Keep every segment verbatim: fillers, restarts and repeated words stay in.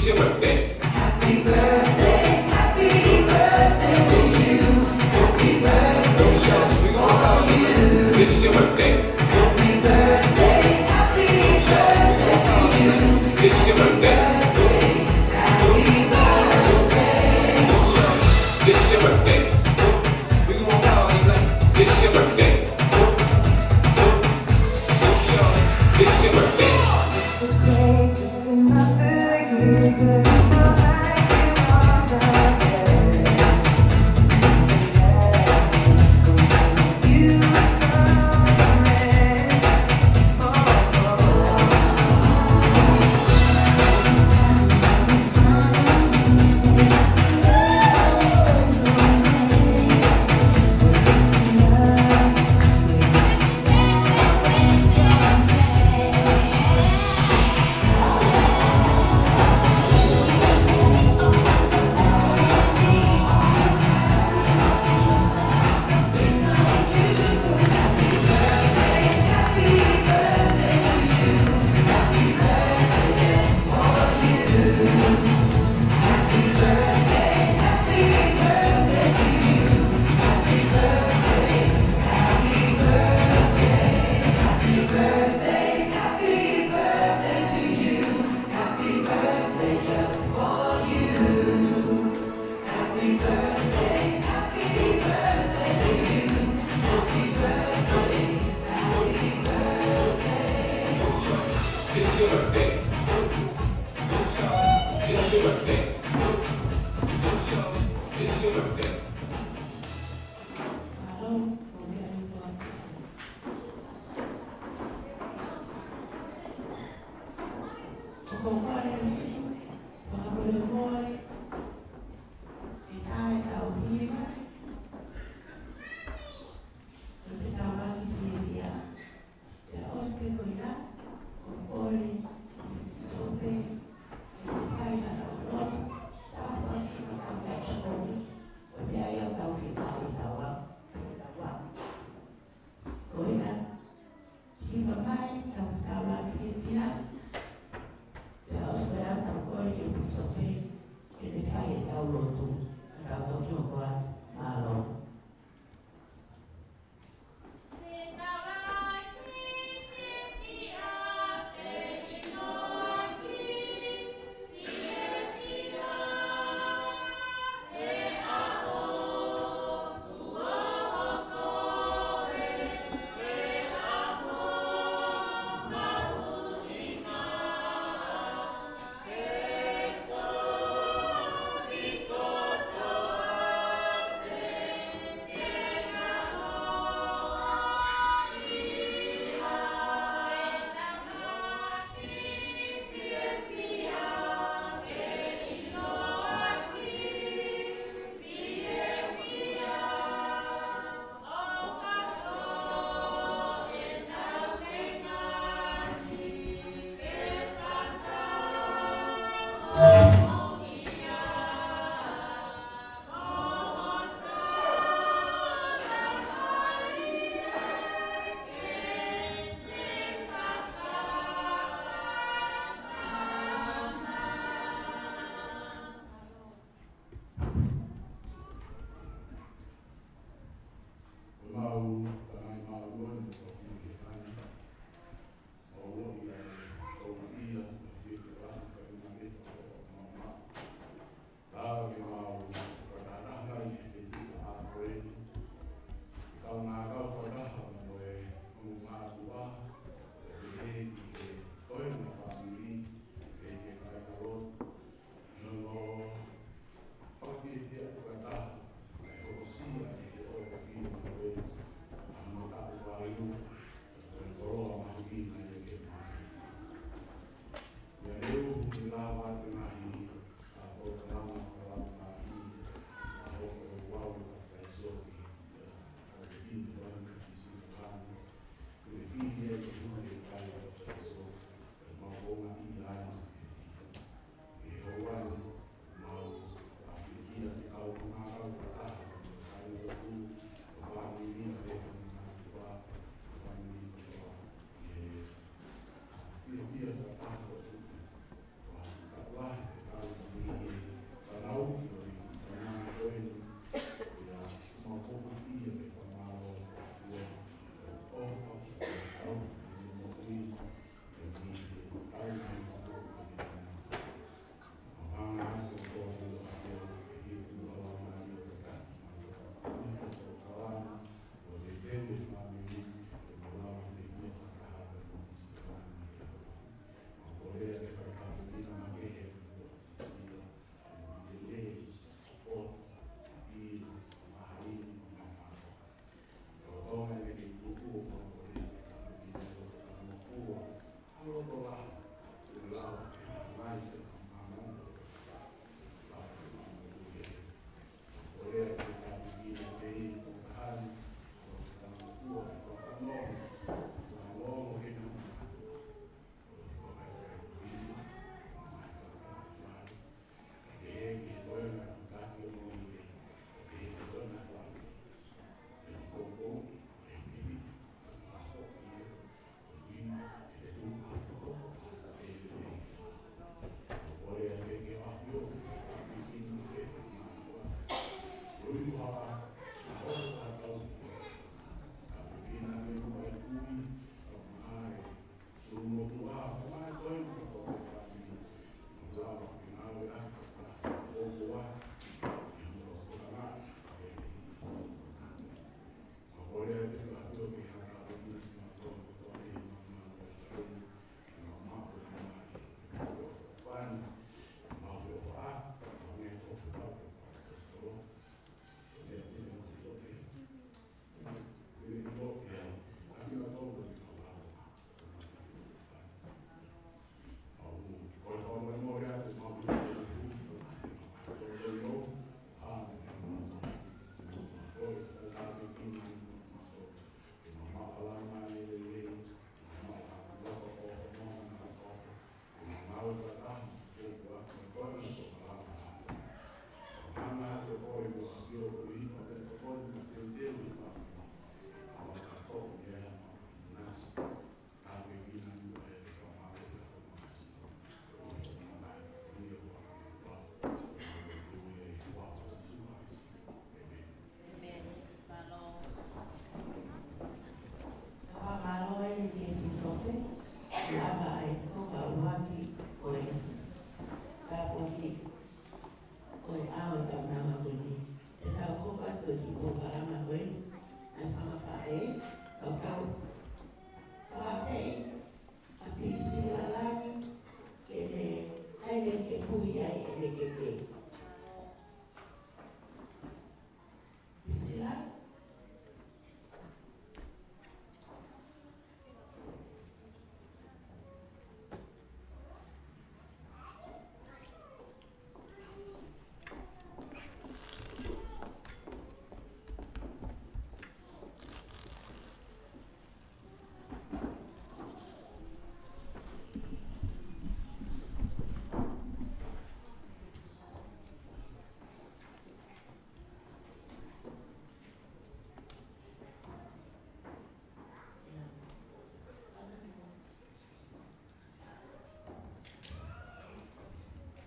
It's your birthday. Happy birthday, happy birthday to you. Happy birthday just for you. It's your birthday. Happy birthday, happy birthday to you. It's your birthday. Happy birthday. It's your birthday. We gonna party like it's your birthday. It's your birthday. Just a day, just another year, but you know I see all the best. You promise. Oh, oh, oh. It's your birthday. It's your birthday. It's your birthday. Pea ʻosi pē ko ia, ko e kole, ko e tope, ke fai haʻatau lotu, tāpuakiʻi hotau kau tokoni, ko e meʻa ia ʻoku tau fekau ʻi taua, taua. Ko ia, hiva mai, tau fekau lāngilangi fiefia, pea ʻosi ko ia,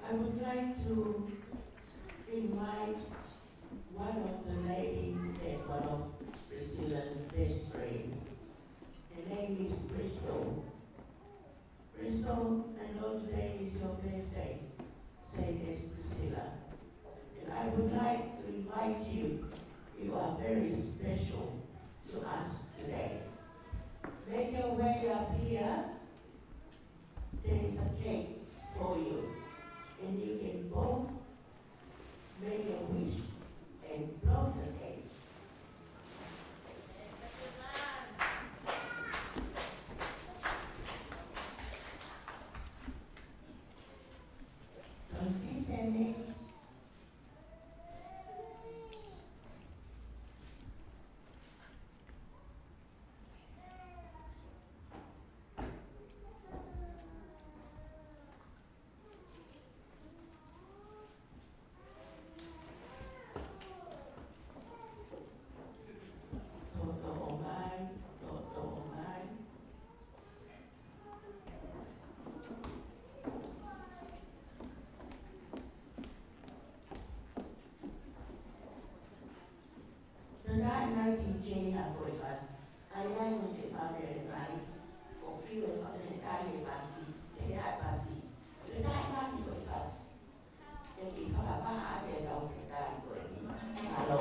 I would like to invite one of the ladies and one of Priscilla's best friend. Her name is Crystal. Crystal, I know today is your birthday, same as Priscilla. And I would like to invite you. You are very special to us today. Make your way up here. There is a cake for you. And you can both make a wish and blow the cake. Don't be panic. Toʻotoʻo mai, toʻotoʻo mai. Pea naʻe ʻai mai ʻe Jane ha foʻi fasi. ʻAi ʻai mo se papele mai. ʻOku fiu e fakaletali e pasi. Te ke ʻai pasi. Pea naʻe ʻai mai ki foʻi fasi. Te ke fakapā ʻa e kau fetali ko eni. Alo.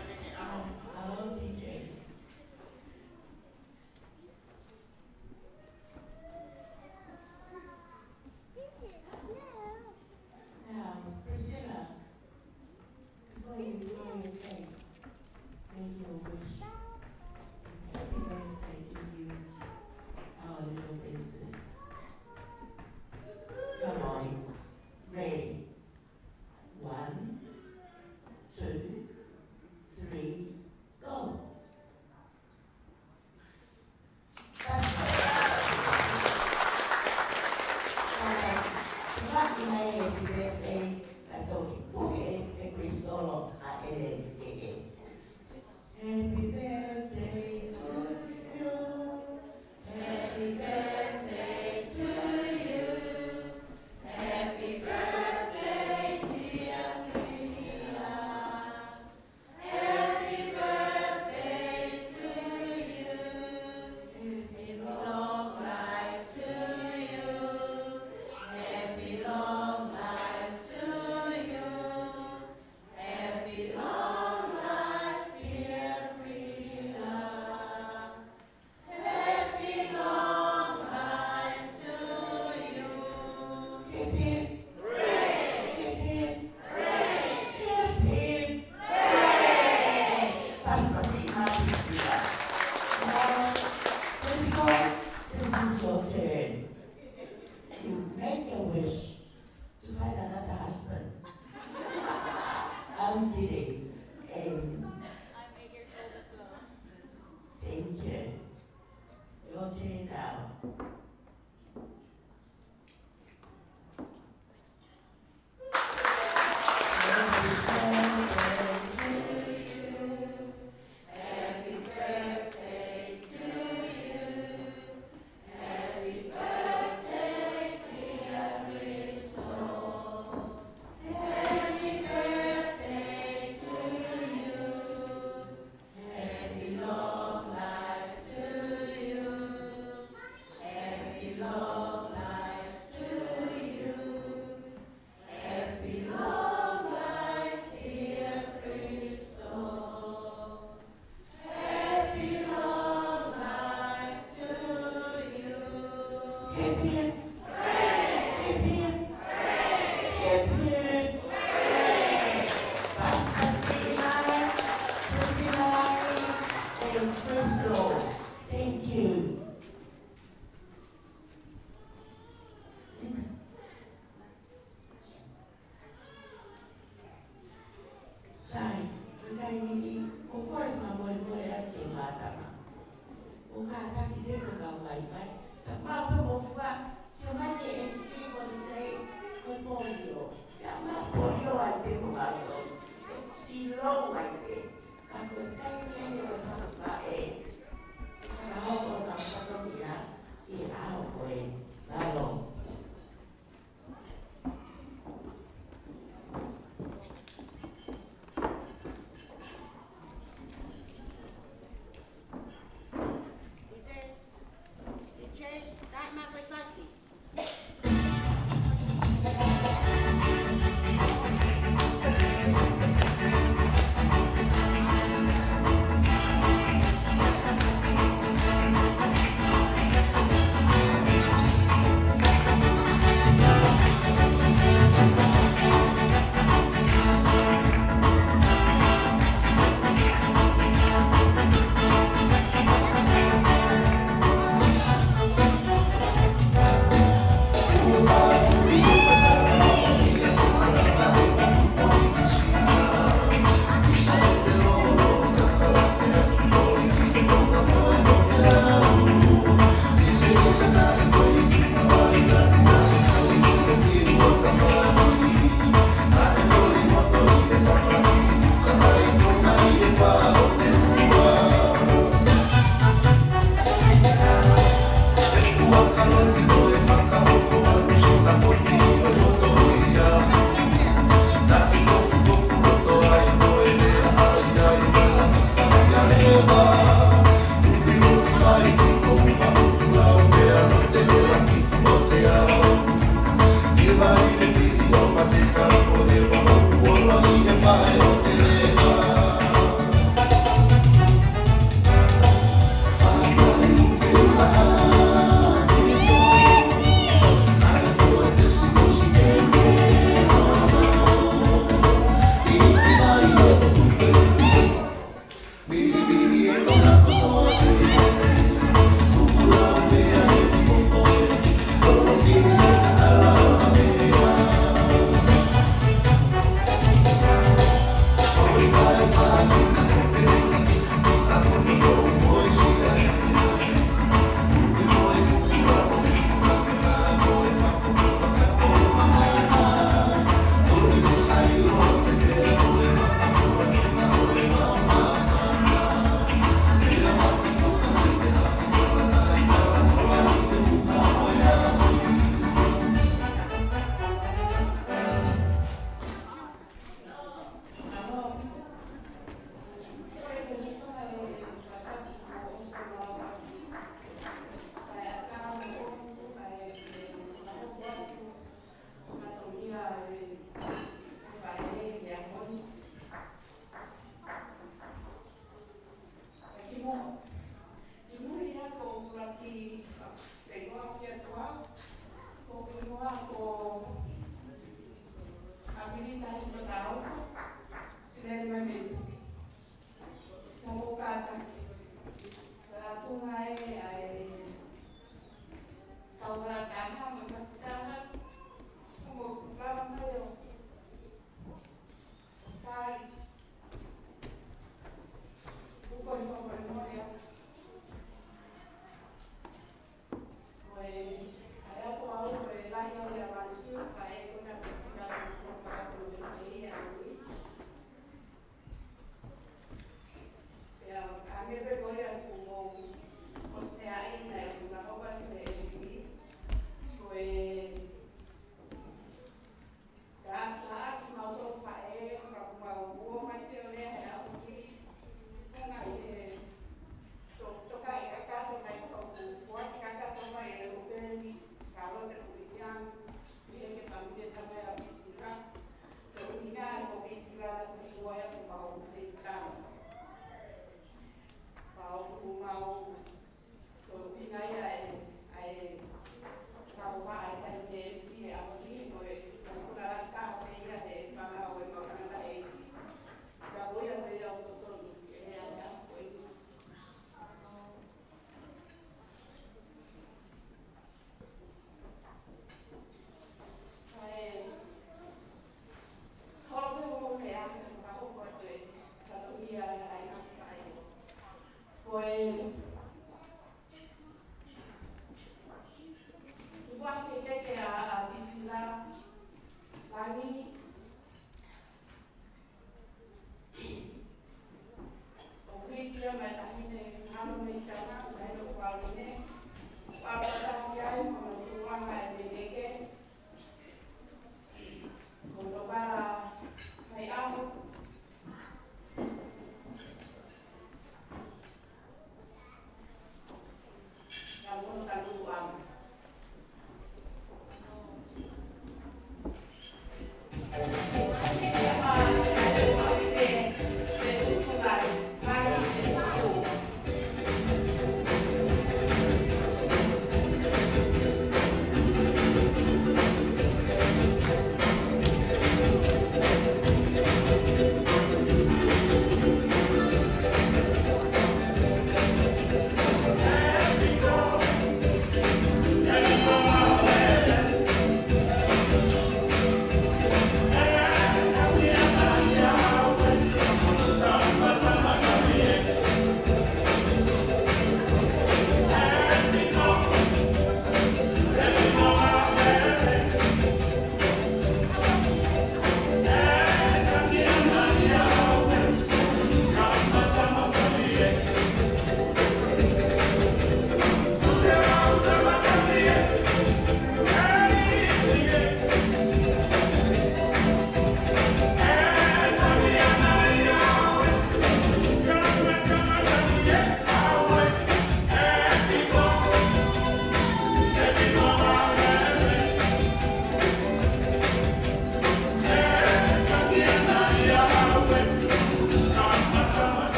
Hello, D J. Now, Priscilla, before you blow your cake, make your wish. And happy birthday to you, our little princess. Come on. Ready? One, two, three, go. Happy birthday, ʻa e toki puke ʻe Crystal ʻa ʻene keke. Happy birthday to you. Happy birthday to you. Happy birthday, dear Priscilla. Happy birthday to you. Happy long life to you. Happy long life to you. Happy long life, dear Priscilla. Happy long life to you. Hip, hip. Hooray. Hip, hip. Hooray. Hip, hip. Hooray. Pasipasi ʻa Priscilla. Now, Priscilla, this is your turn. You make a wish to find another husband. I'm kidding. And thank you. Your turn now. Happy birthday to you. Happy birthday to you. Happy birthday, dear Crystal. Happy birthday to Ai, ʻoku ou kole fakamolemole atu ki he mātanga. ʻOku kātaki pē ke kau vaivai. Pea mau pē mo fua, sio mai ki he M C for the day, ko e polio. Pea mau polio ai pē mo mātou. ʻE sio ai pē. Ka ko e taimi eni ʻo e fakavaʻe. Fakahoko ʻa e fatongia ʻi he ʻaho ko ē. Mālō.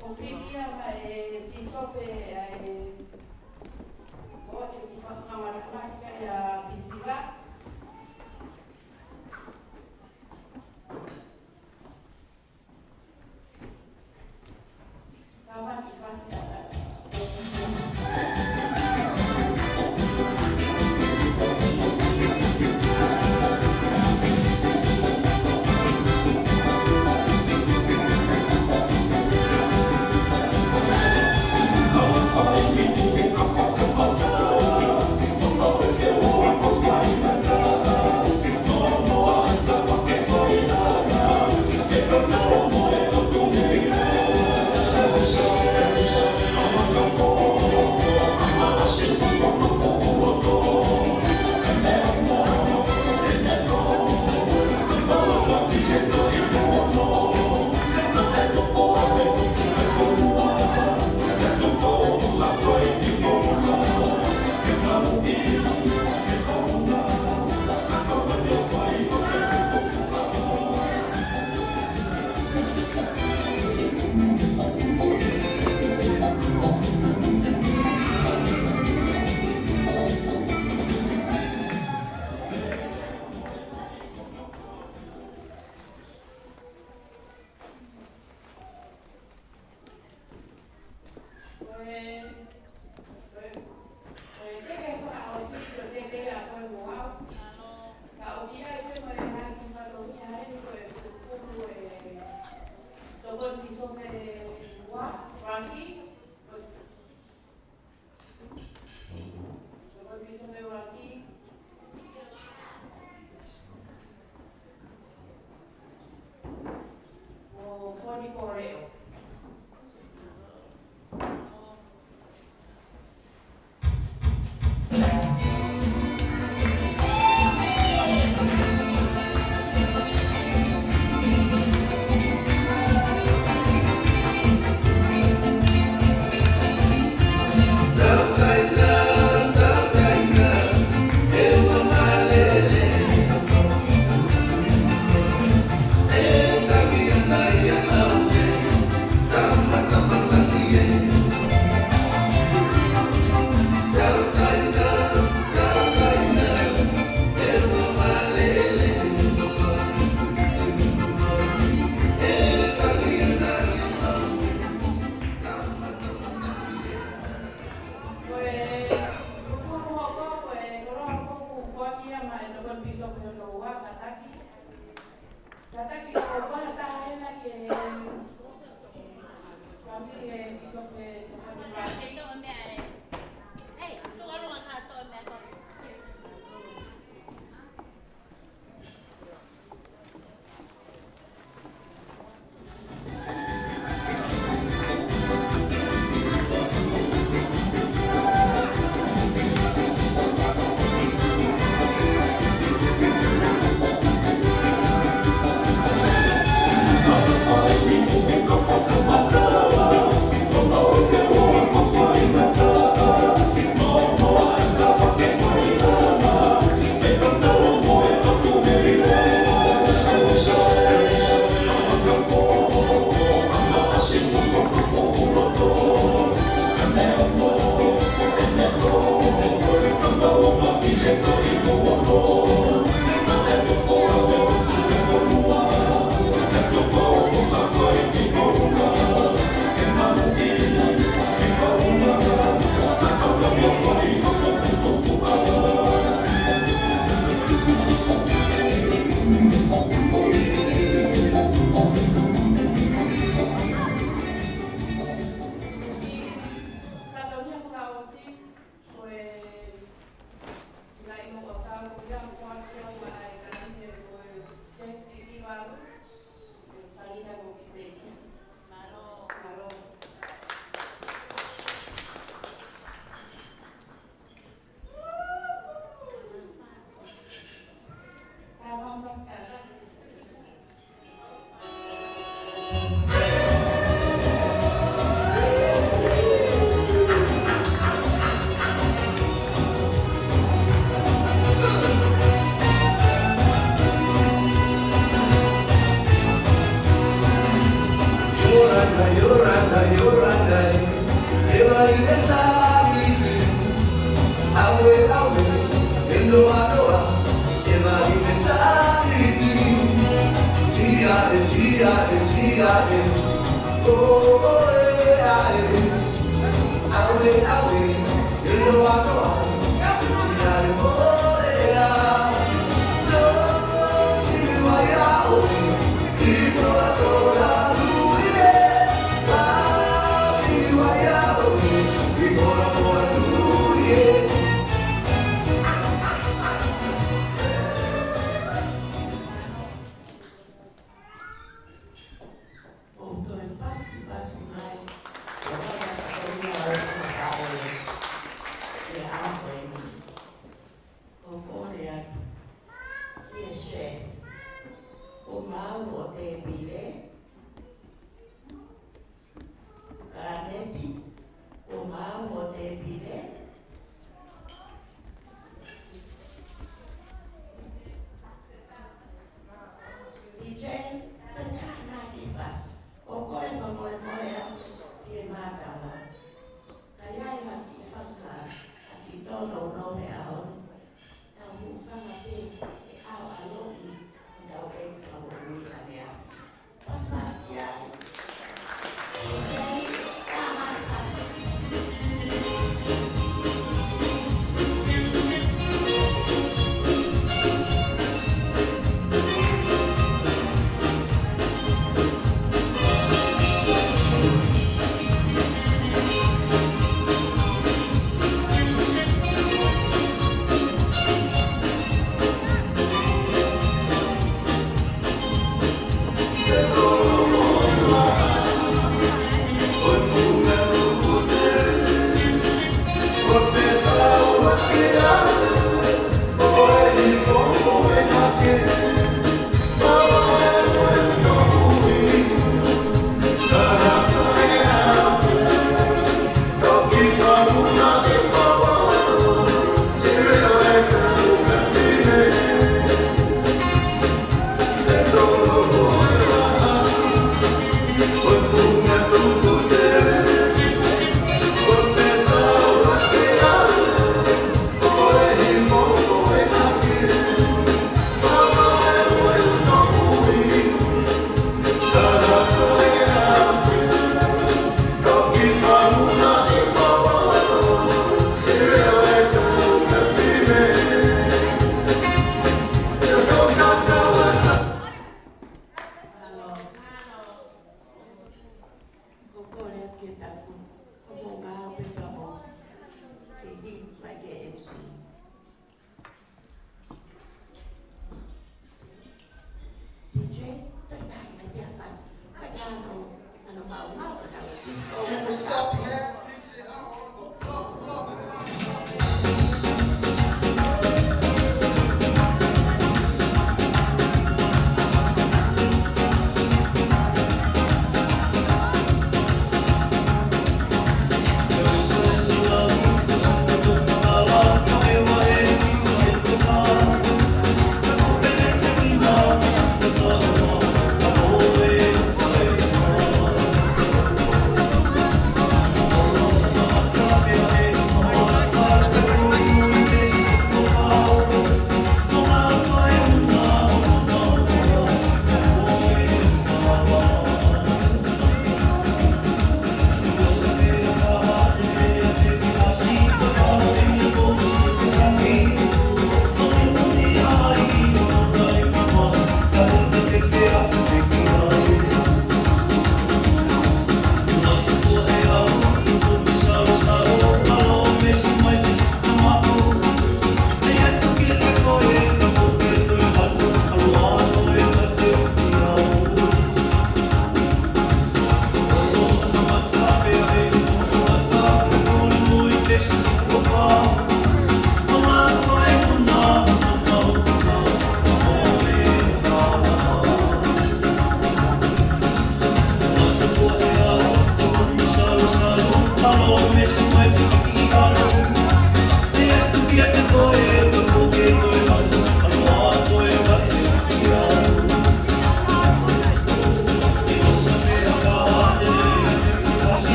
Ko piki ia maʻa e pīsope ʻa e, ko e kiʻi fakamatamata ia Pisila. Kama ki fasi. Ko e, ko e, ko e teke fakaʻosi, ko e teke ia ko e muau. Ka ʻoku ʻi ai pē mo e ngaahi kiʻi fatongia heni ko e kupu e tokoni pīsope ua, Raki. Ko e tokoni pīsope ua ki. Ko Foni Poleo. Ko e kupu hono hoko, ko e koloa hono hoko kuo foaki ia maʻa e tokoni pīsope hono ua, kātaki. Kātaki ko e ʻofa taha ena ki he fāmili ʻa e pīsope tokoni ua. ʻOku toe pasipasi mai, ʻo hanga ʻo fatongia ʻo e fakaʻosi ʻi he ʻaho ko eni. ʻOku ou kole atu ki he chef, ʻo maʻu ʻo tēpile, Kalaneti, ʻo maʻu ʻo tēpile. P J, pea ka na ki fas, ʻoku ou kole fakamolemole atu ki he mātanga. Ka ʻi ai ha kiʻi fanga, ha kiʻi tōnounou he ʻaho ni, tau hūfanga pē he ʻaho ʻaloʻi, ʻo tau ʻeiki fakamoʻui ʻaneafi. Pasipasi ki ai. Ko e kole atu ke tafu, ko e mou ngāue pē pea mou ke hiki mai ki he M C. P J, toe taha mai pē ha fasi. Ka ʻi ai hano, hano maumau, ka tau disco. What's up, man? D J Al on the block, block, block, block.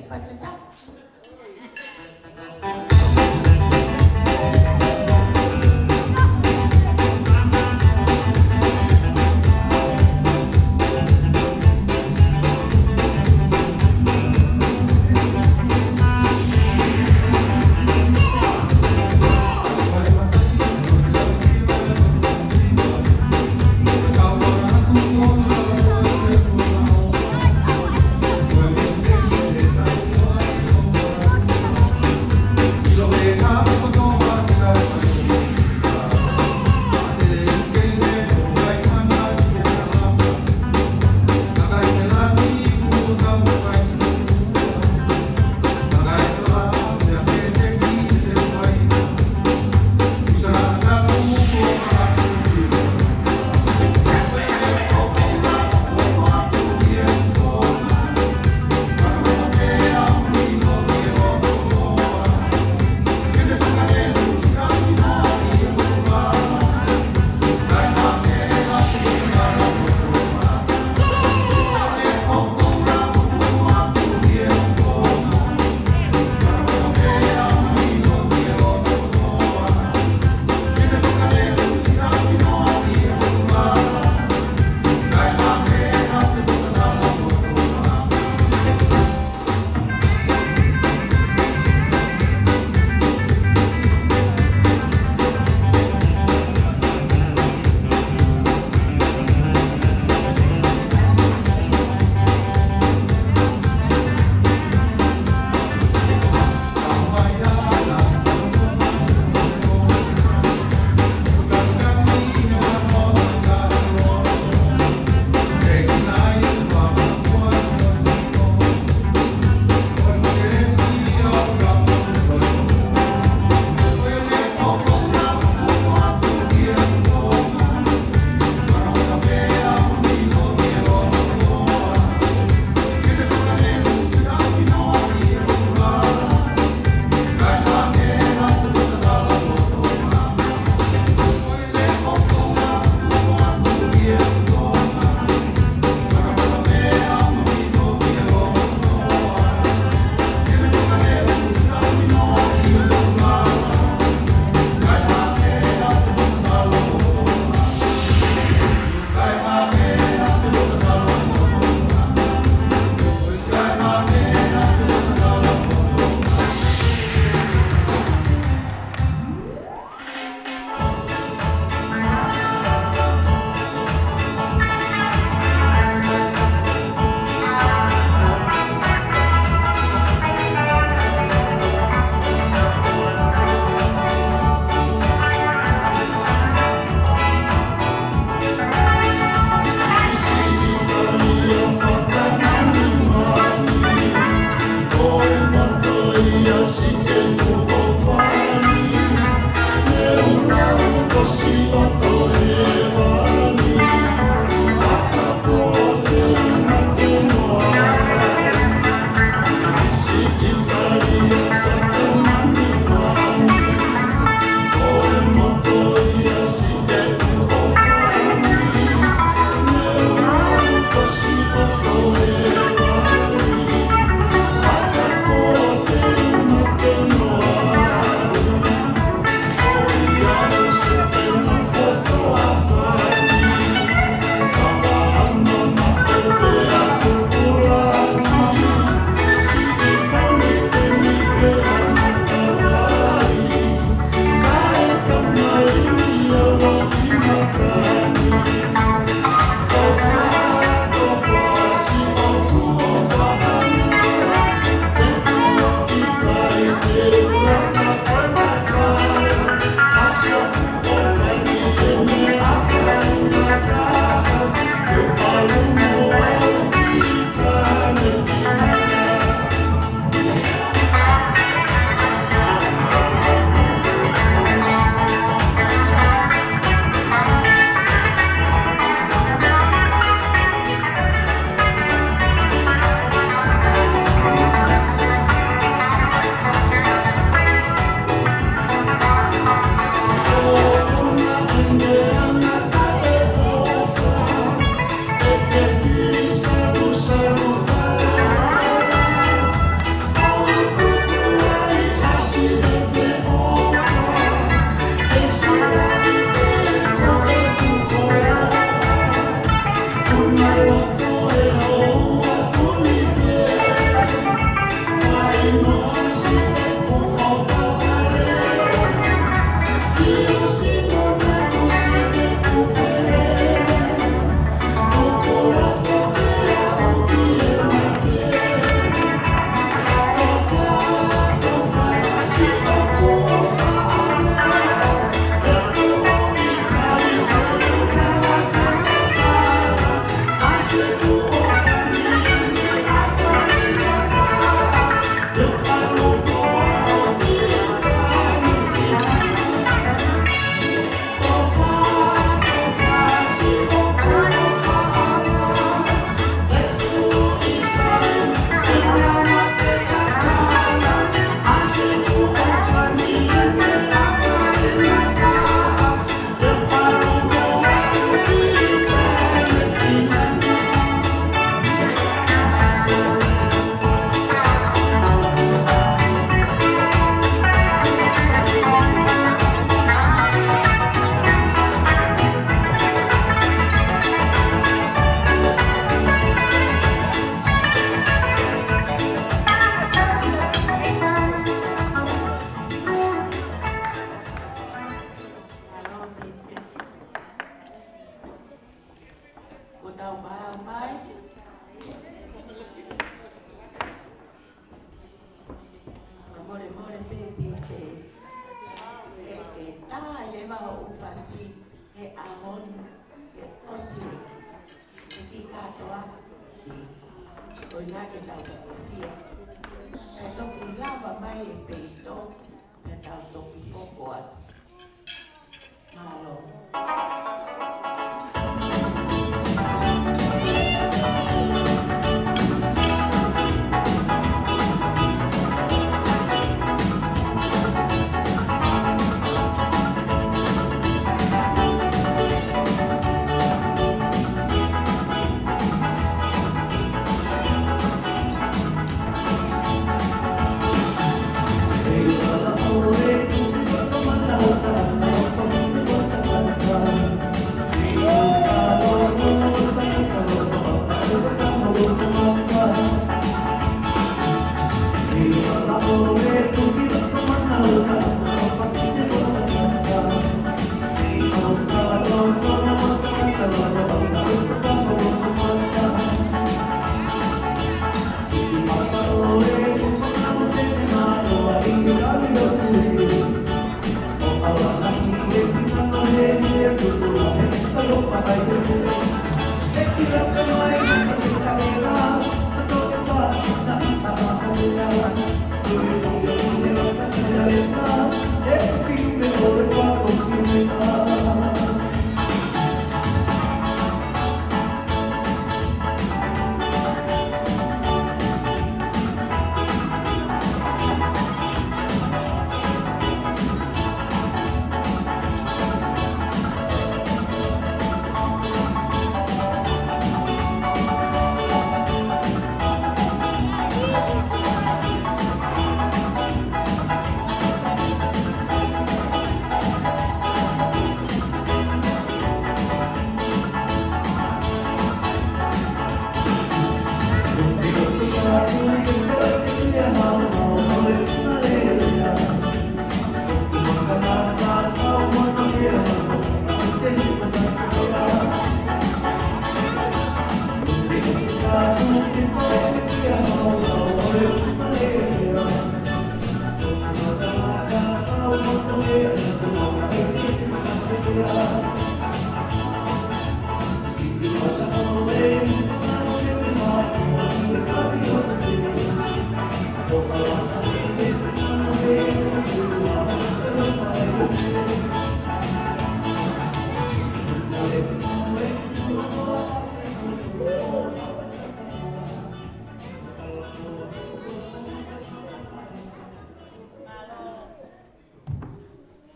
What's it up?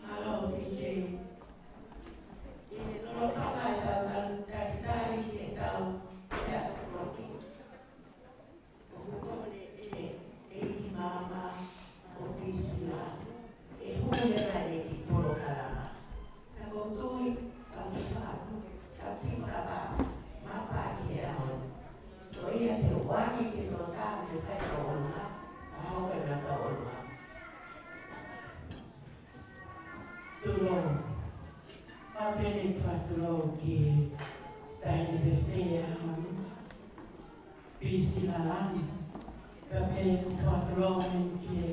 Mālō, T J. ʻI he lolotonga ʻetau talitali ki heʻetau meʻa ko eni, ʻoku tonu ʻe, ʻe ʻEiki Maama ʻo Pisila ʻe hū leva ʻene kiʻi polokalama. Ka ʻoku ou tui, ka ki fā, ka ki fā pā, ma pā ki he ʻaho ni. Ko ia te u ʻoange ki he tokotaha ke fai ʻolunga, ʻa hoka na ka ʻolunga. Tulou. Mā pene fa tulou ki he taʻahine pefetea ʻaho ni. Pisila Lani. Pea pehē ʻeku fakatulou mai ki he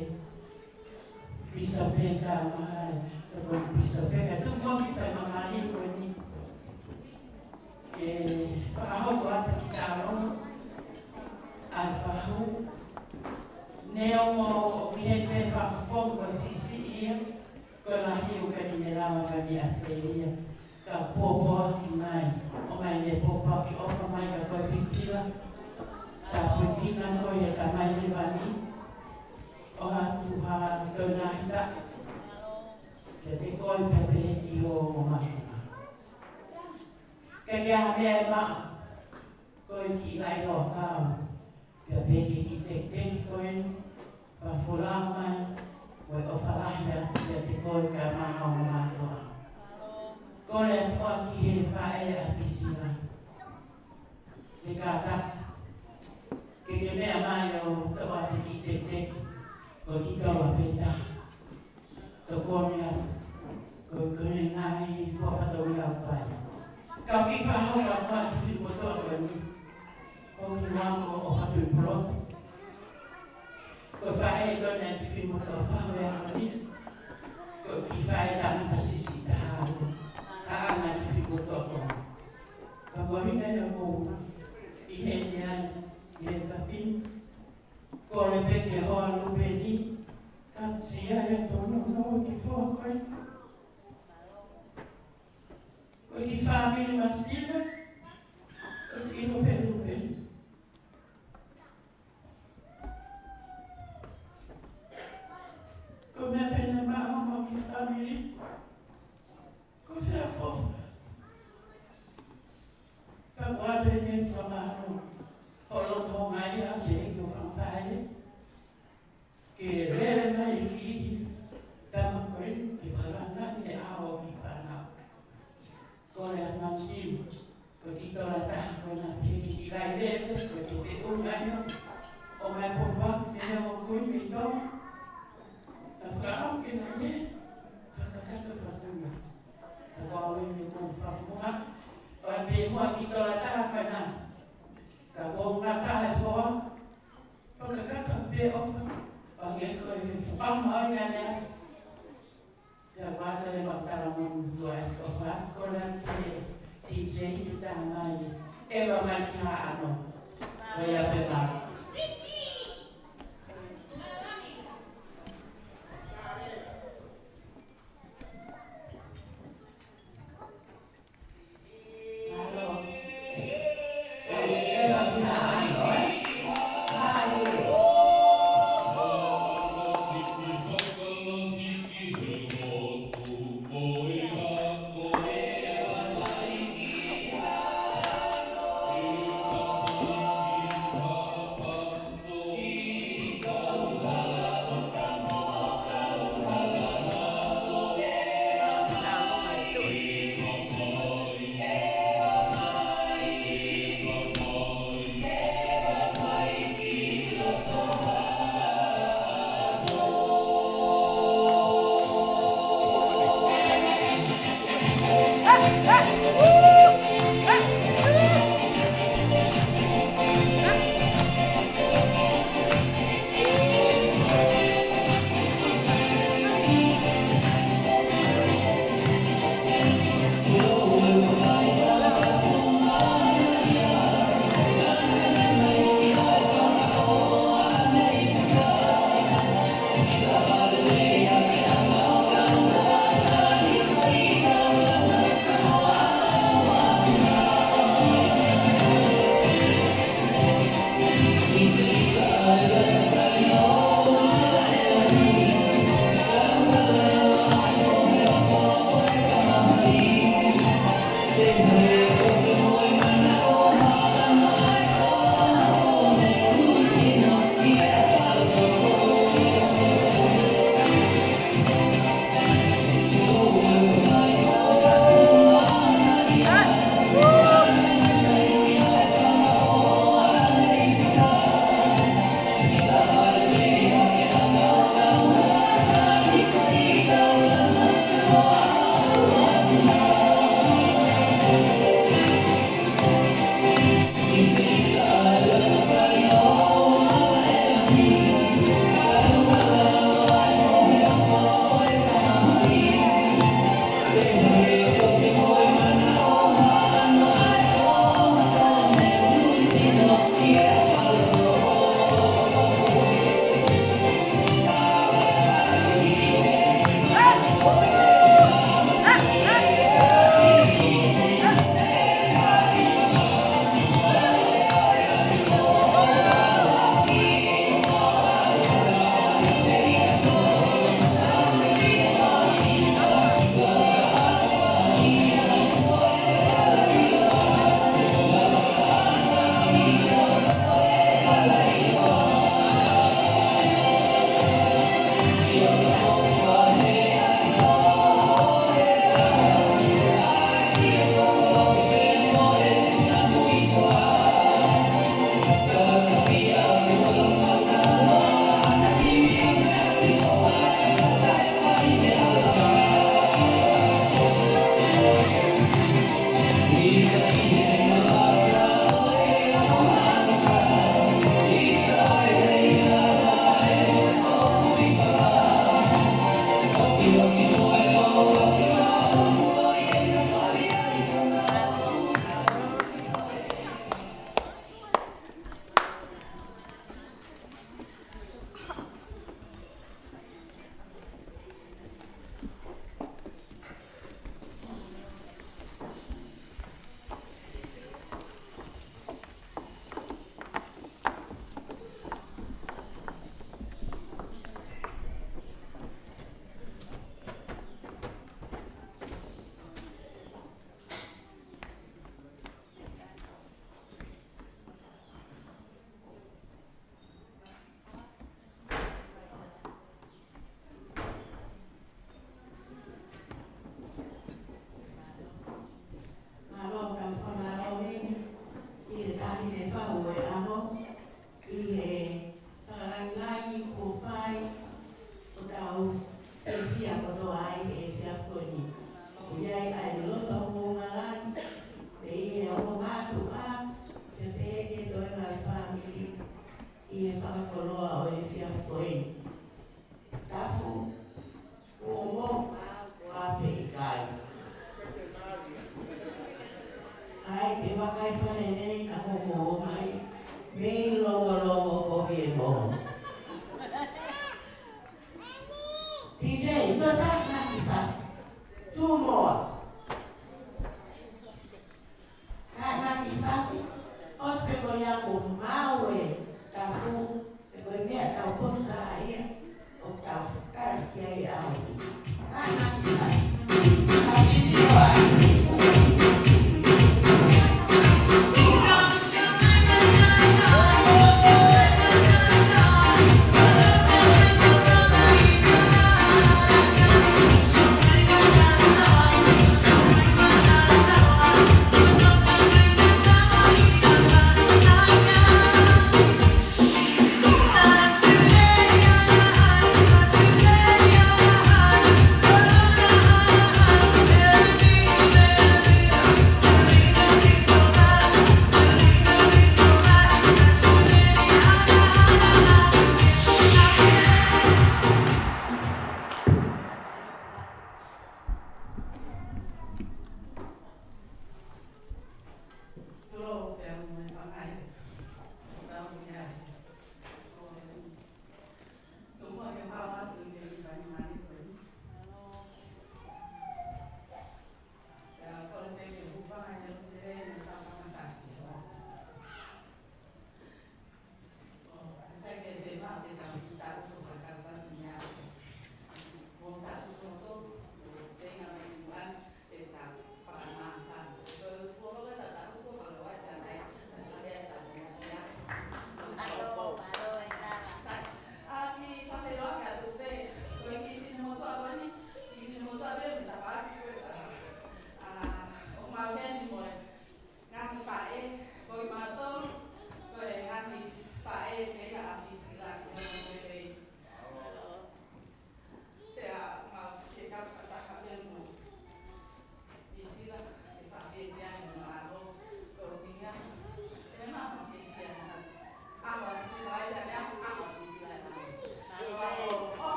pīsopeka, mo e tokoni pīsopeka, tuku muʻa ki he faingamālie ko eni ke fakahoko atu ki talo ʻa e fahu. Neongo ʻoku ʻi heni pē fakafofonga ko e siʻisiʻi ia, ko e lahi ʻoku ʻikai ke ne lava mai mei ʻAositelēlia. Ka pōpoaki mai, ʻomai ʻene pōpoaki ʻofa mai kia koe Pisila. Tāpuekina koe ʻe he Tamai Hēvani. ʻOatu ha toe ngaahi taʻu kiate koe pea pehē ki ho ongo mātuʻa. Ka ʻikai ha meʻa ʻe maʻu, ko e kiʻi laʻi loa kau. Pea pehē ki he kiʻi tekiteki ko eni, fakafolau mai, ko e ʻofa lahi atu kiate koe kae ʻumaʻā ho ongo mātuʻa. Kole atu muʻa ki he faʻē ʻa Pisila. Ke kātaki. Ke ke meʻa mai ʻo toʻo atu e kiʻi tekiteki, ko e kiʻi tola pē taha. Tokoni atu. Ko, ko e ngaahi fuafa tau ia ʻo pai. Kau kiʻi fakahoko atu muʻa e kiʻi fili motuʻa ko eni. Ko e kiʻi mango ʻo Hatuipoloto. Ko e faʻē ko ena e kiʻi fili motuʻa fahu e ʻaho ni. Ko e kiʻi faʻē tangata siʻisiʻi taha. Taʻanga e kiʻi fili motuʻa ko ena. Ka ko e ʻuhinga ia ʻoku ou ʻi heni ai, ʻi he kapini. Kole pē ke hoa lupe ni, ka sia ia tonu no ki fua ko ē. Ko e kiʻi fāmili Masila, ʻosi ʻilo pē lupe. Ko e meʻa pē naʻe maʻu mo e kiʻi fāmili. Ko fē ʻa e fofa. Ka ko atu eni fakamālō. Holo ko mai a te ke o fakapae. Ke lele mai e kiʻi tama ko eni ke fakalanga ni e ʻao ki fānau. Kole atu Masiu, ko e kiʻi tola taha ko ena pē ke kiʻi lai lele, ko e kiʻi feʻunga ia. ʻOmai pōpoaki mei he ongo kui mei Ka fakaʻamu ke na ne fakakakato fakanga. Ka ko au eni ko fafunga. Wa pe mua ki tola taha pana. Ka ko ngata e foa. Fakakakato pe ʻofa. Wa ke ko e fuka mai na ne. Pea ʻoku ʻatā e mautala mo mutua e ko fatu ko la ke D J ke tā mai. ʻEva mai ki ha ano. Ko ia pē mai. T J, no, tānaki fasi. Two more. Tānaki fasi. ʻOsi pē ko ia kuo maʻu e tafu, pea ko e meʻa tau potu taha ia, ʻo tau fakari ki ai au. Tānaki fasi. Ka piti o ai.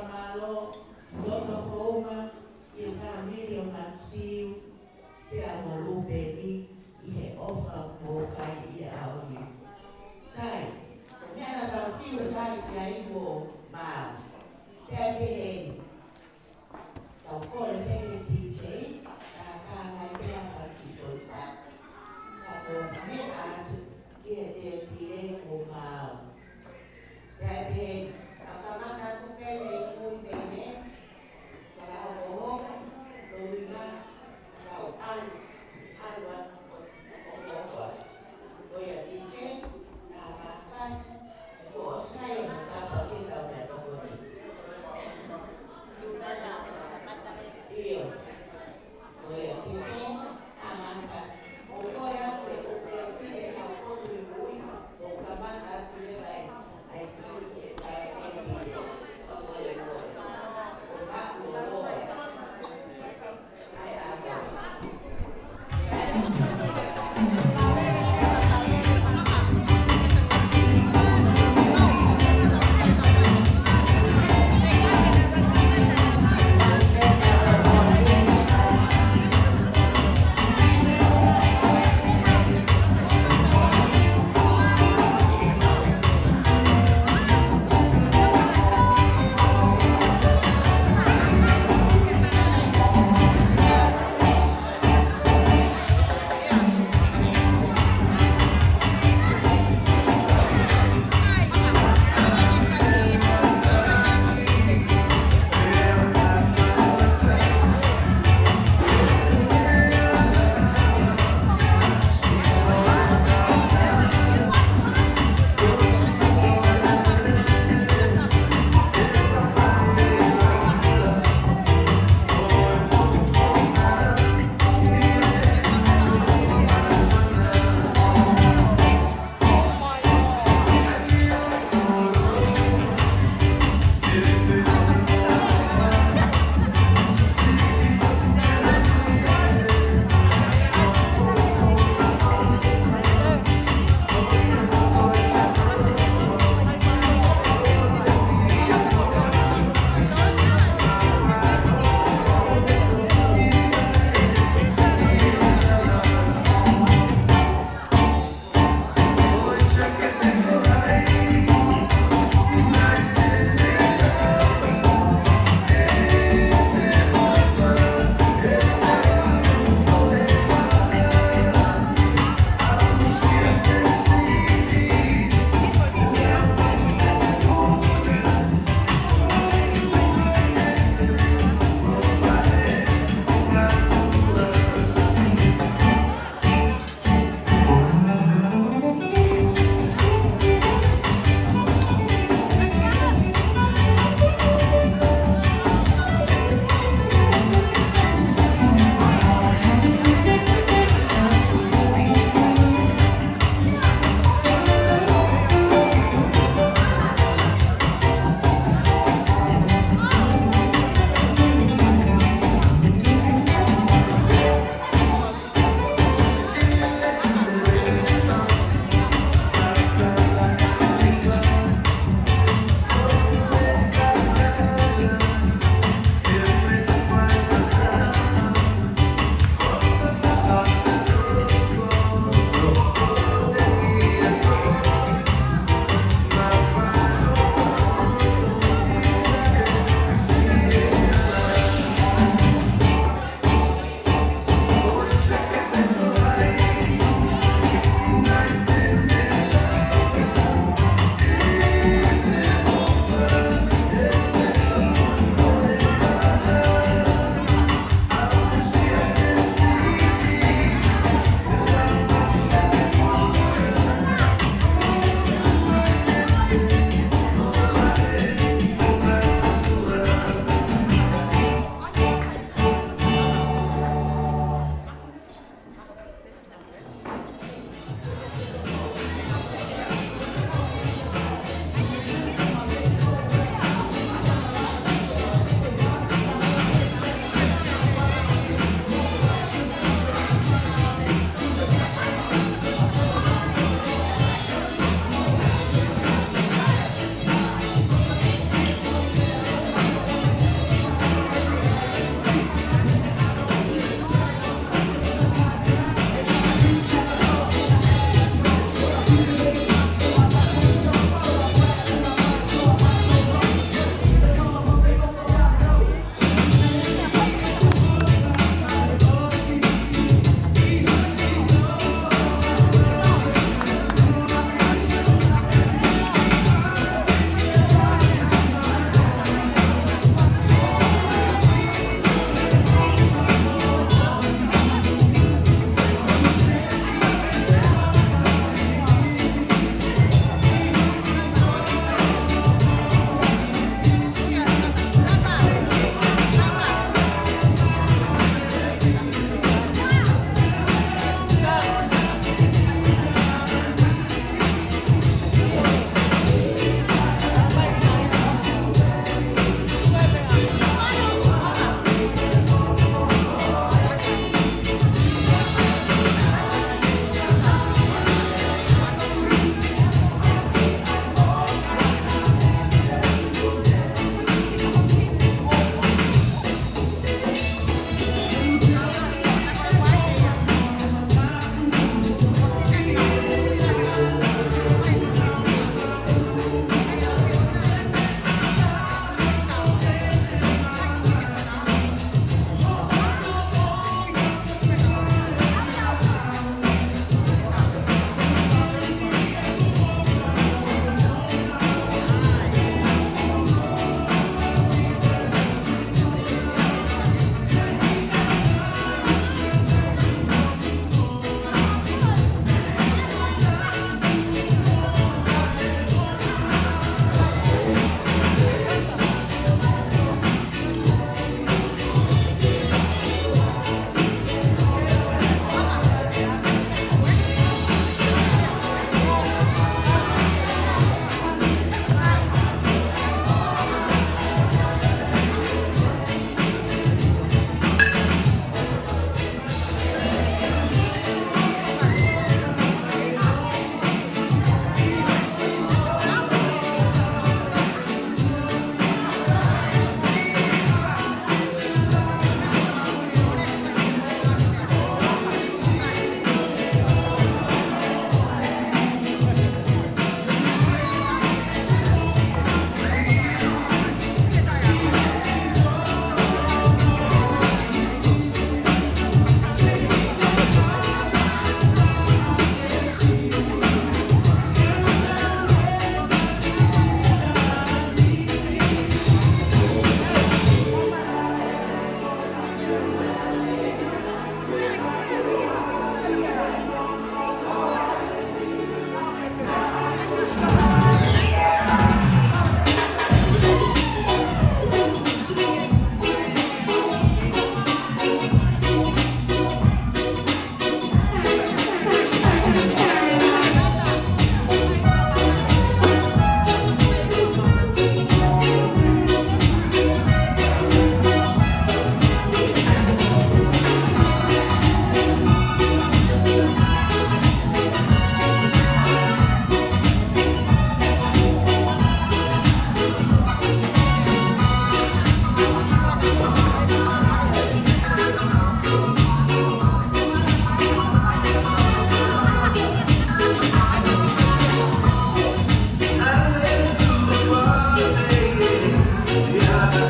Mālō, loto hounga, ʻi he fāmili ʻo Matiu, pea mo Lupeni, ʻi he ʻofa ʻoku mou fai ʻi he ʻaho ni. Sai, ko e meʻa naʻa tau fiu e tali ki ai kuo maau. Pea pehē ni, tau kole pē ki he D J, ka ka ngai pē a pa ki toi fasi. Ka ko e meʻa atu ki he tēpile kuo maau. Pea pehē ni, ka kamata atu pē mei mui pē ne, ka la oko hoka, ko ina, ka lau alu, alu atu ko, ko, ko, ko, ko ia D J, ka ma fasi, ko ʻosi nai ʻo ma tapa ke tau na toko ni.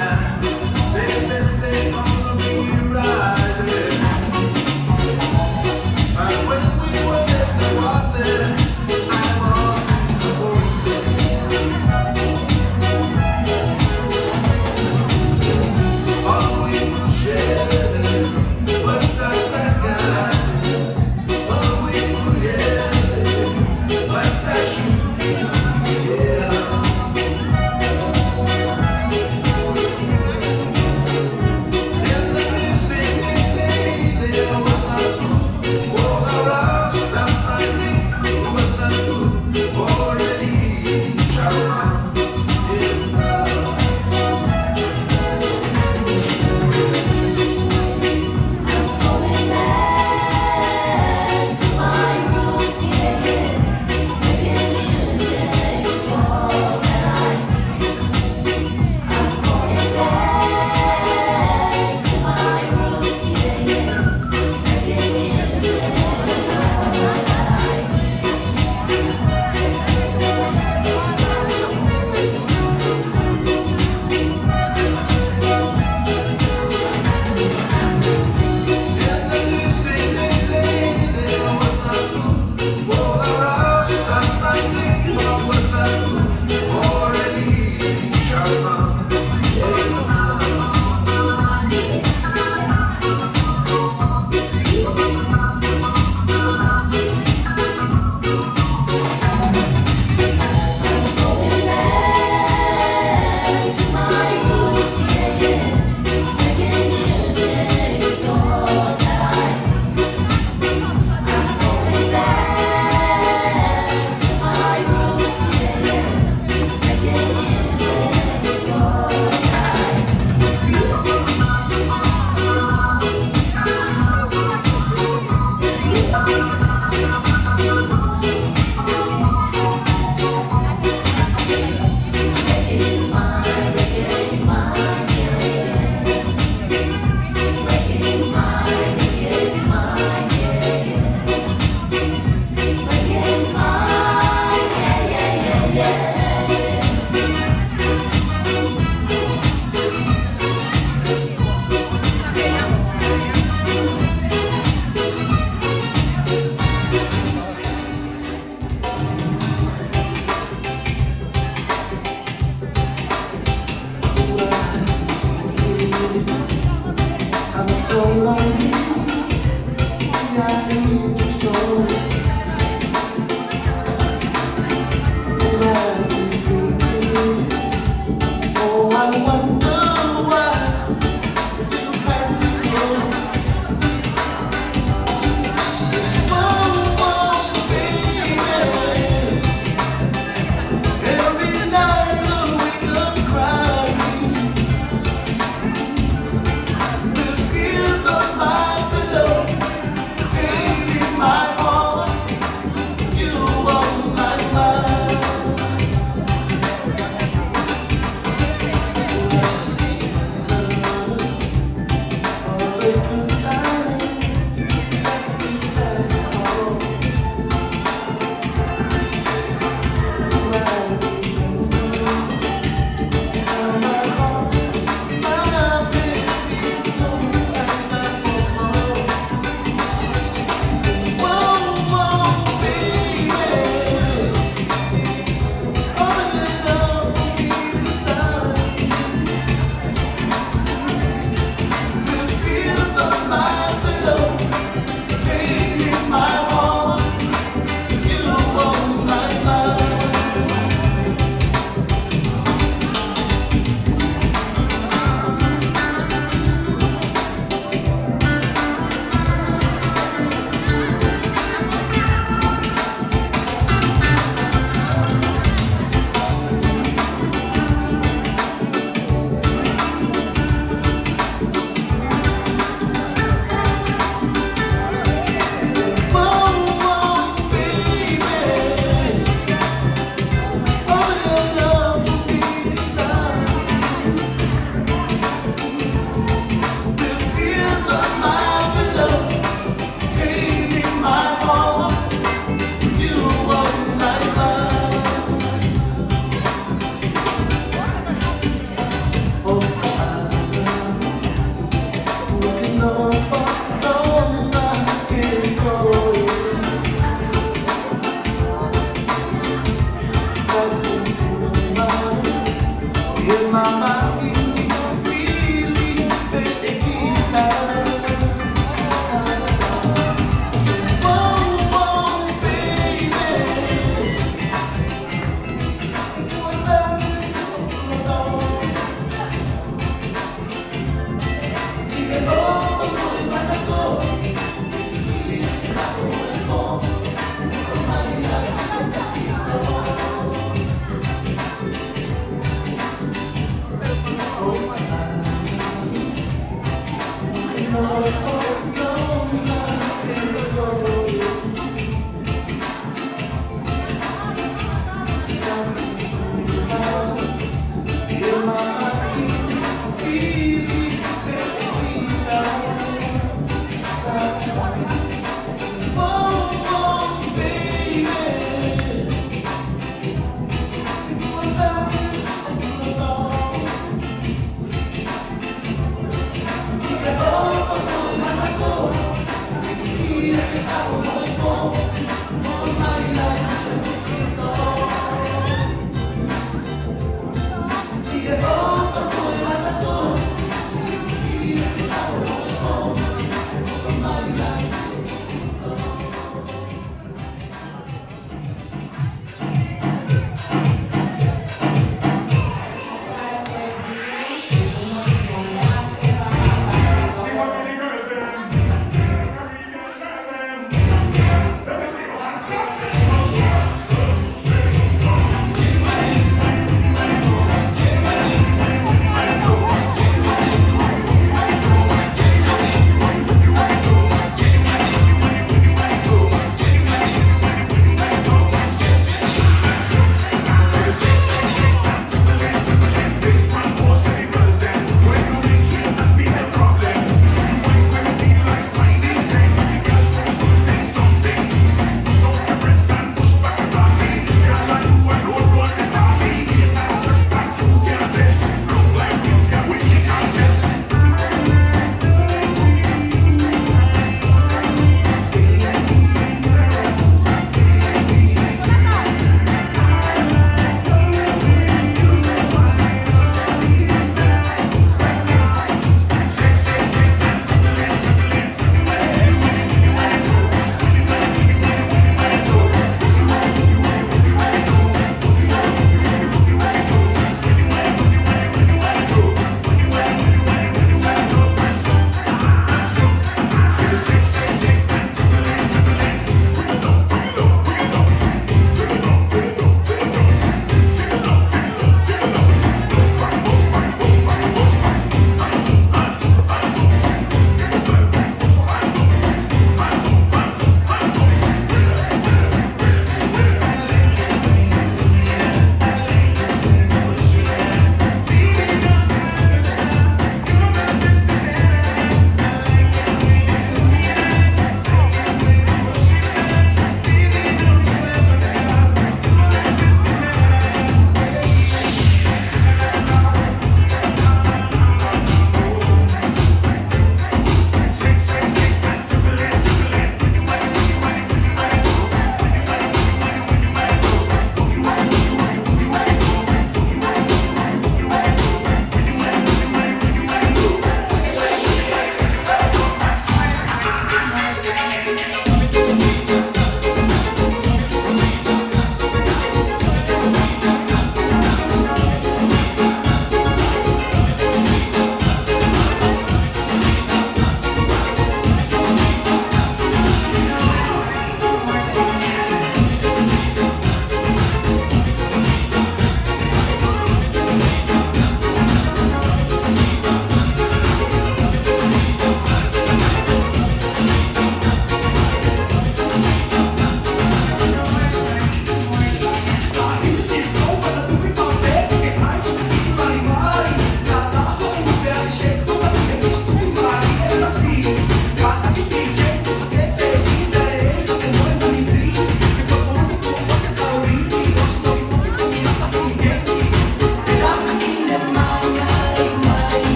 They said they gonna be riding. And when we were in the water, I was disappointed. All we could share was that black guy. All we could hear was that shooting, yeah.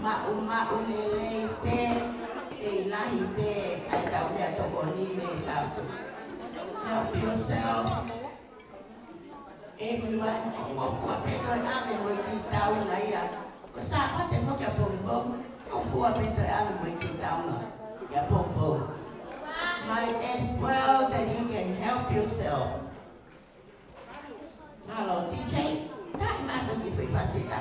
Maʻumaʻu lelei pē, ʻe lahi pē ʻa e tau meʻatokoni mei he tapu. Help yourself. Everyone, ʻo ngofua pē toe ʻave mo e kiʻi taunga ia. Ko Sāpate foki ʻapongipongi, ngofua pē toe ʻave mo e kiʻi taunga ia ʻapongipongi. Might as well that you can help yourself. Mālō, D J, tā mai ha kiʻi foʻi fāsita.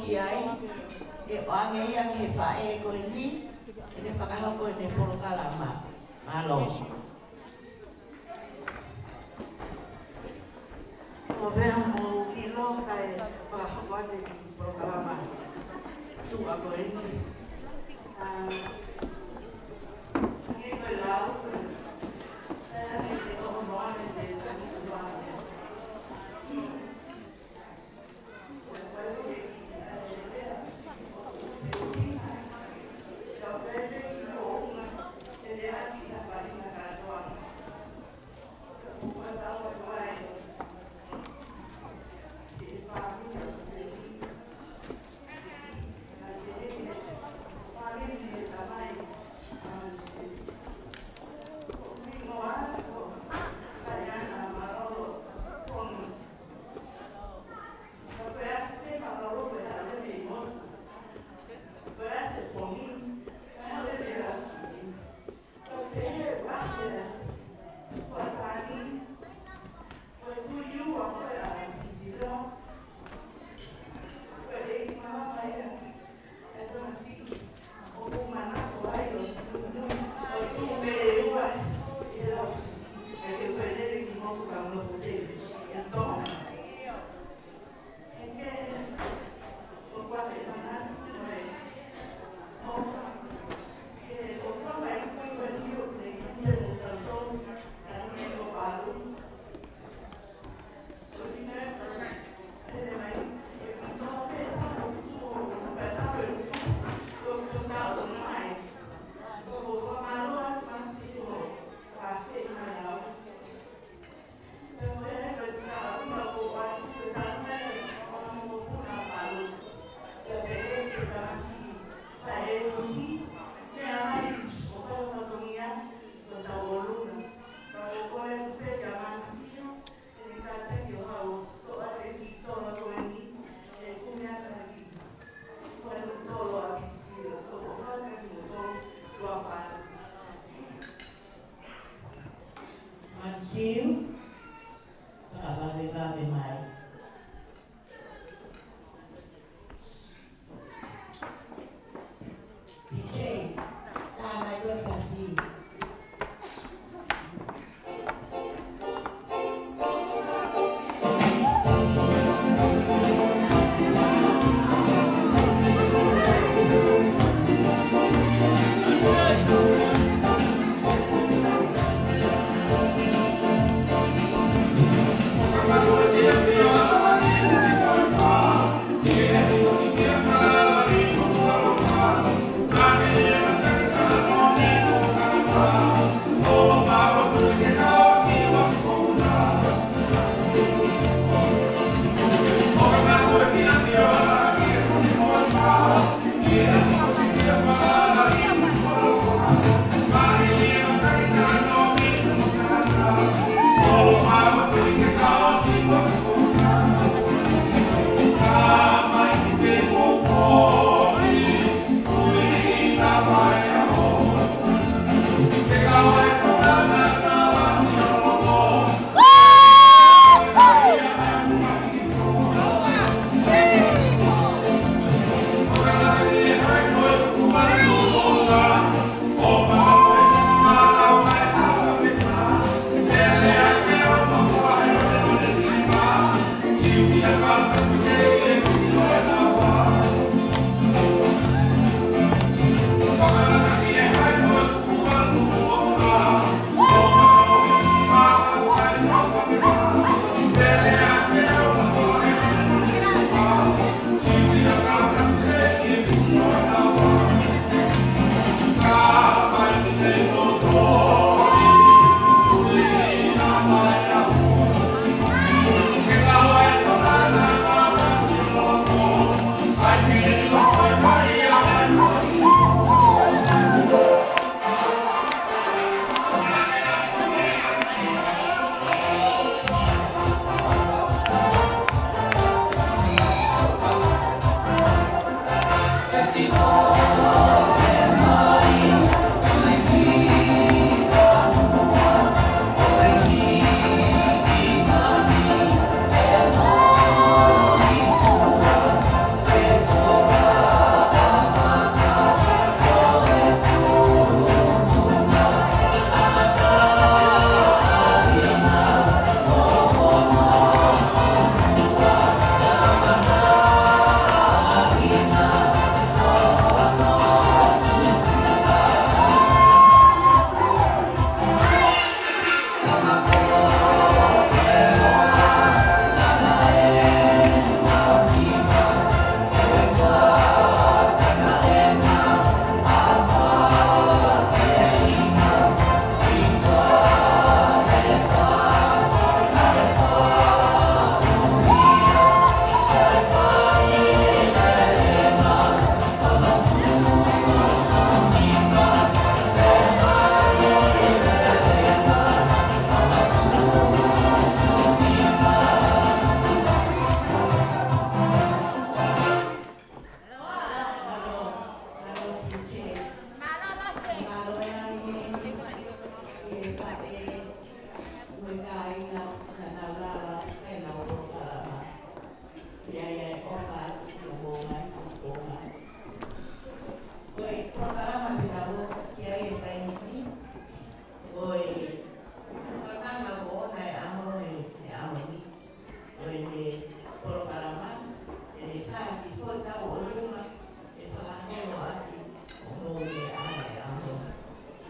ʻi ai, ʻe ʻoange ia ki he faʻē ko eni, ke ne fakahoko ʻene polokalama. Mālō. Ko pea mo ʻilo kae fakahoko atu e kiʻi polokalama tuʻa ko eni. ʻA, hangē ko e lau, sai ange ke ʻoho noa ange te tani kuā ia. Matiu, fakavavevave mai. P J, tā mai koe fasi.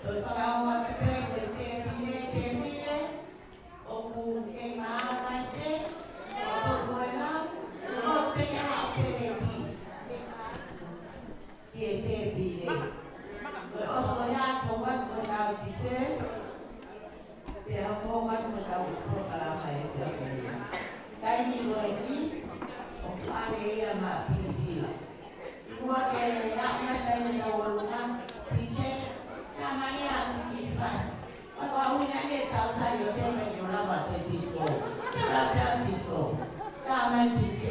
Ko e fakaongo atu pē ko e tēpile, tēpile, ʻoku kei maau mai pē, ʻo tuku e nau, ʻo te ke haʻu pē ki he tēpile. Ko e ʻosi ko ia, ko ʻetau tise, pea hoko atu ʻetau polokalama he efiafi ni. Taimi ko eni, ʻoku ʻave ia maʻa Pisila. Kuo ke aʻu mai taimi ʻetau ʻolunga, P J, ka mani atu ki fasi. Ka ko au ia ke tau sali ʻo te ka ke ʻola wa te disco. Ke ʻola pea disco. Ka mai P J.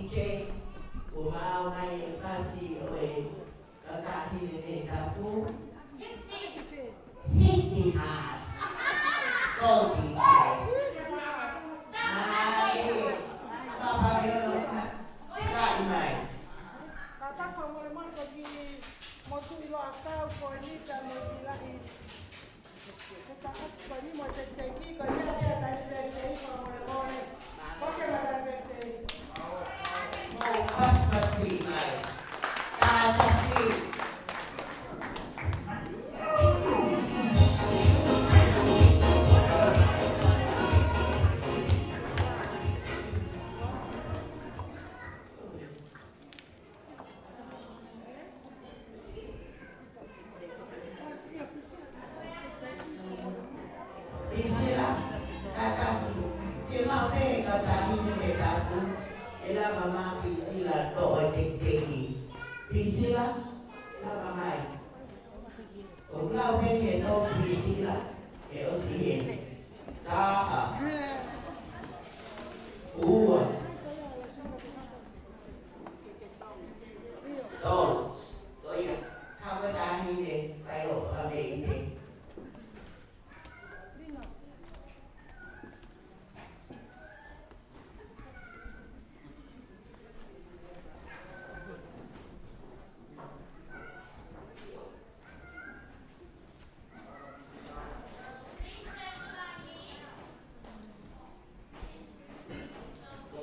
Kuo maau mai e fasi ʻo e kakai Taʻahine Tafu. Hit me hard. Gold D J. Ai, papa ke ono na. Kai mai. Kātaki fakamolemole ki he motu ʻi loto ʻakau ko eni ka mo e kilahi. Prisila, kātaki. Fiemaʻu pē kakai Taʻahine Tafu ʻe lava mai Prisila toʻo e tekiteki. Prisila, lava mai. ʻOku lau pē ke toʻo Prisila, ʻe ʻosi heni. Taha. Ua. Tolu. Ko ia. Ka ko e Taʻahine, fai hoʻo fakameʻite.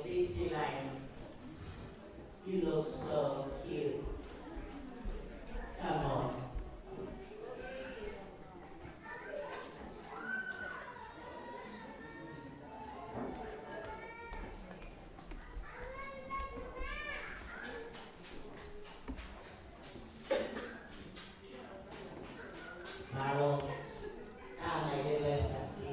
Prisila, you look so cute. Come on. Mālō. Ka mai le vesa si.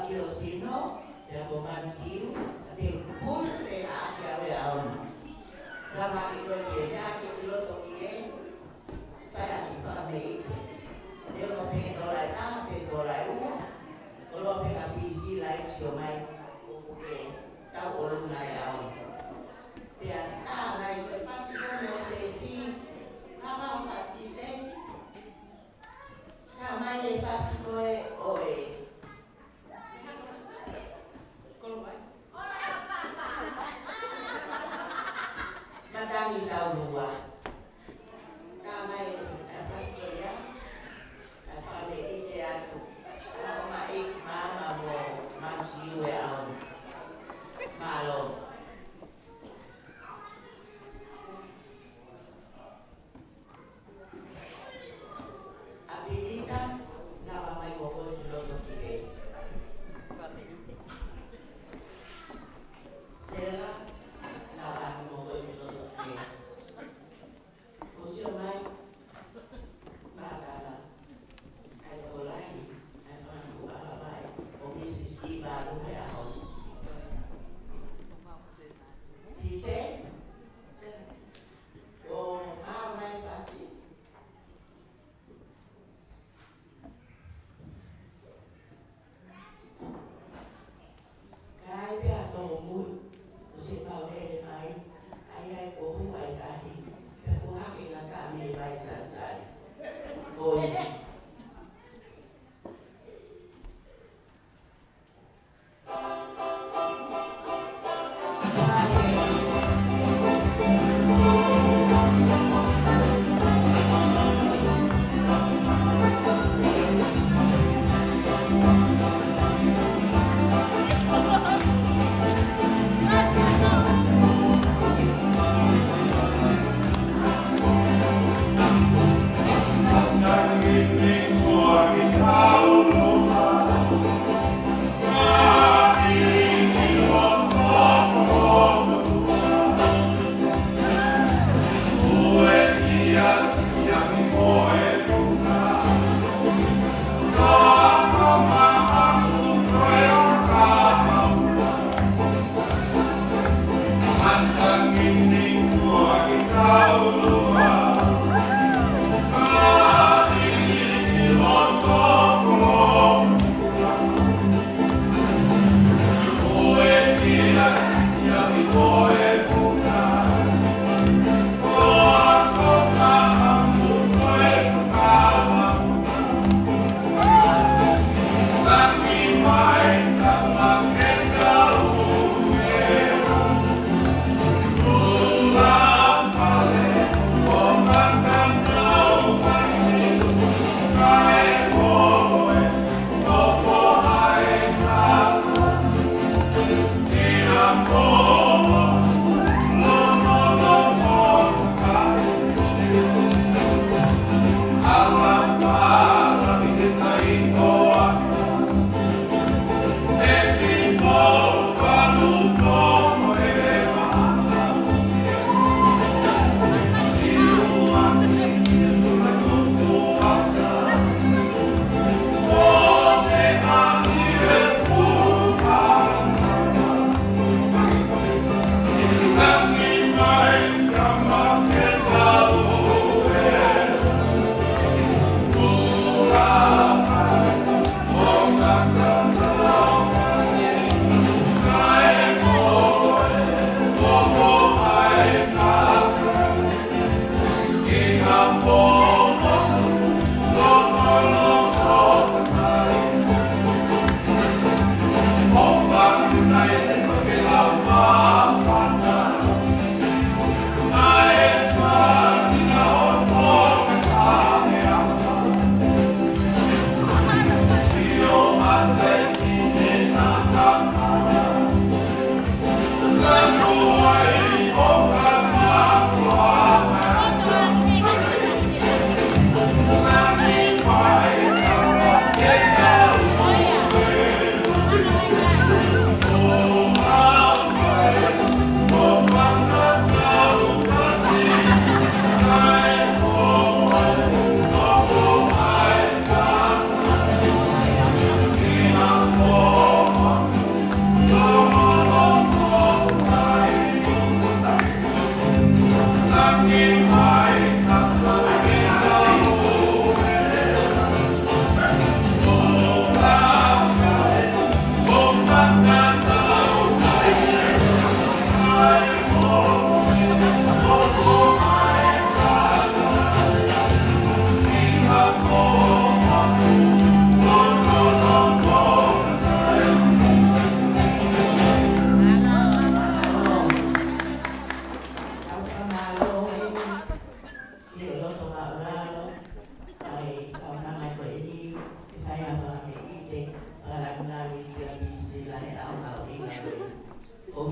Sio sino, pea mo Mansiu, ʻa te pule pē ʻa ki ʻave ʻaona. Ka ma ki ko ke mea ki ki loto ki e, fai ʻa ki fakameʻite. Leo no pe tola e ta, pe tola e ua, ʻo loa pē ka pisi lai sio mai, ʻoku ke tau ʻolunga e ʻaona. Pea ta mai ko e fasi ko no sesi, ka ma fasi sesi. Ka mai e fasi ko e ʻo e. Matangi taulua. Ka mai e fasi ko ia. Ka fame i te atu. Ka o mai mama mo Mansiu e ʻaona. Mālō. ʻApilita, lava mai mo koe ki loto ki he. Sela, lava mai mo koe ki loto ki he.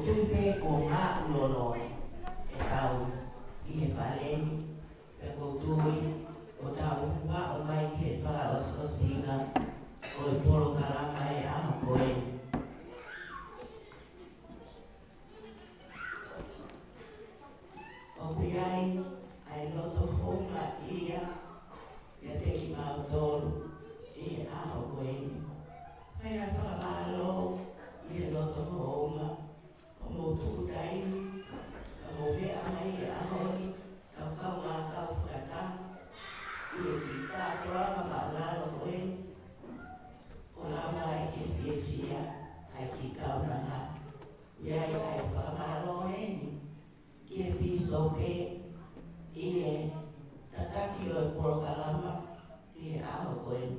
Tui pē kuo ngaʻunu loloa ʻetau ʻi he fale ni, pea ʻoku ou tui ʻoku tau vaʻu mai ki he fakaʻosiʻosinga ʻo e polokalama ʻo e ʻaho ko eni. ʻOku ʻi ai ʻa e loto houngaʻia ʻiate kimautolu ʻi he ʻaho ko eni. Fai ʻa e fakamālō ʻi he loto houngaʻia ʻo mou tuku taimi, ka mou meʻa mai he ʻaho ni, kau kaungā kau fakataha ʻi he kiʻi kātoanga maʻulalo ko eni, ʻo lava ai ke fiefia ʻa e kiʻi kaunanga. ʻI ai ʻa e fakamālō eni ki he pīsope ʻi he tataki ʻo e polokalama ʻi he ʻaho ko eni.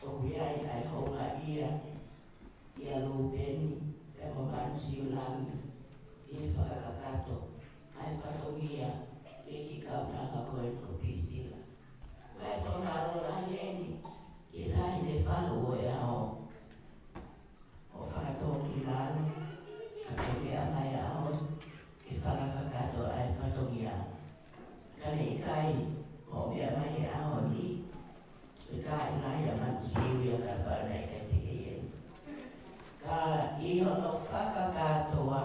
ʻOku ʻi ai ʻa e houngaʻia ʻia Lupeni pea mo Manu Siulami ʻi he fakakakato ʻa e fatongia ʻa e kiʻi kaunanga ko eni ko Pisila. Kae fakamālō lahi eni ki he taʻahine fahu ʻo e ʻaho, ʻo fakatōkilalo, ka ko e meʻa mai ʻaho ni ke fakakakato ʻa e fatongia. Ka ne ʻikai ʻo meʻa mai he ʻaho ni, ʻikai nai a Manu Siu ia ka pau naʻe ʻikai te ke ʻi heni. Ka ʻi hono fakakātoa,